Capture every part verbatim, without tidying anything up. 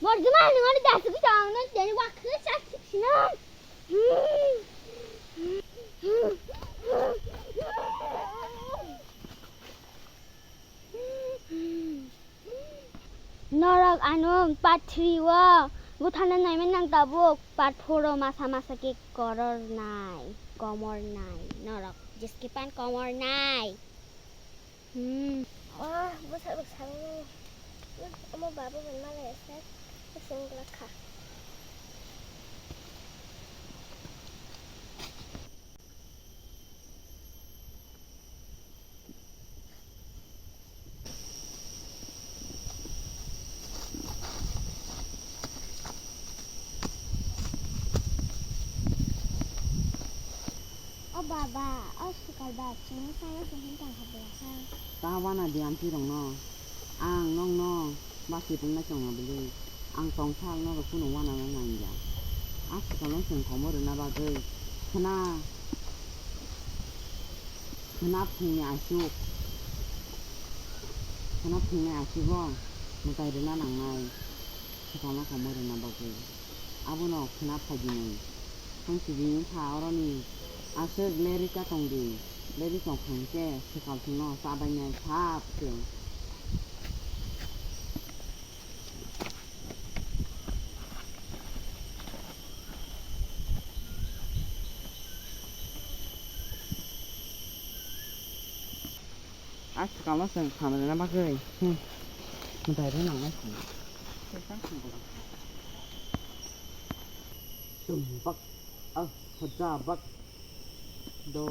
Orjima nungani dasu kita ang nang jadi wakil sakit sinang. Norok ano part three o buthana naimani nang tabuk part four o masa masa ke koror nai, komor nai, norok jeskipan komor nai. Hmm. Ah, bwsa bwsa nai. Omo baba bai malai asa. Sing lakha. O baba, o swkal ba chwngno chana se hwn tong kha bwla kha. Ta wana di aunty rokno. Ang nokno basi rwna chwngno bwlwi. Ang tongsa ang norok phano wanano nangya. A swkangno chwng komo rwna bagwi khwna, khwna phungni aswk, khwna phungni aswk bo mwtai rwna nangnai. Swkangno komo rwna bagwi. Abono khwna phaidi nai. Ang sijini wngkha oroni aswk lerwi cha tongdi. Lerwi tongkha hwnkhe swkal thwngno chabainai sap khe. A swkangno chwng khamrwna bagwi, hmm, mwtai rw nangnai kho. Chwng bak, ah, hoja bak. Do.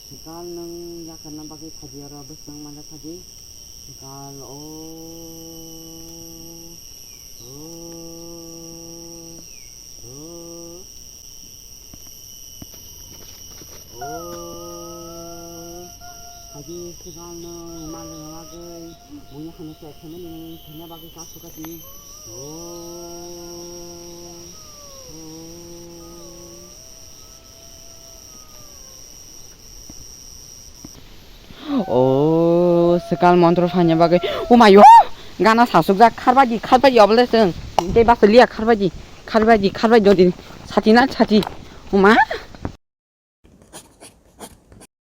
Swkal nwng yakarna bagwi phaidi oro bwswk nang manja phaidi. Swkal o. O. O. O. Phaidi swkal nwng manja bagwi buini hamya se khaimani thwina bagwi kha swkati. O. O. O, swkal montro phaina bagwi. O mayo, gana sasukjak, kharbaidi, kharbaidi, obolai chwng. Tei basa liya, kharbaidi, kharbaidi, kharbaidi, dodi. Sati na, sati. O ma,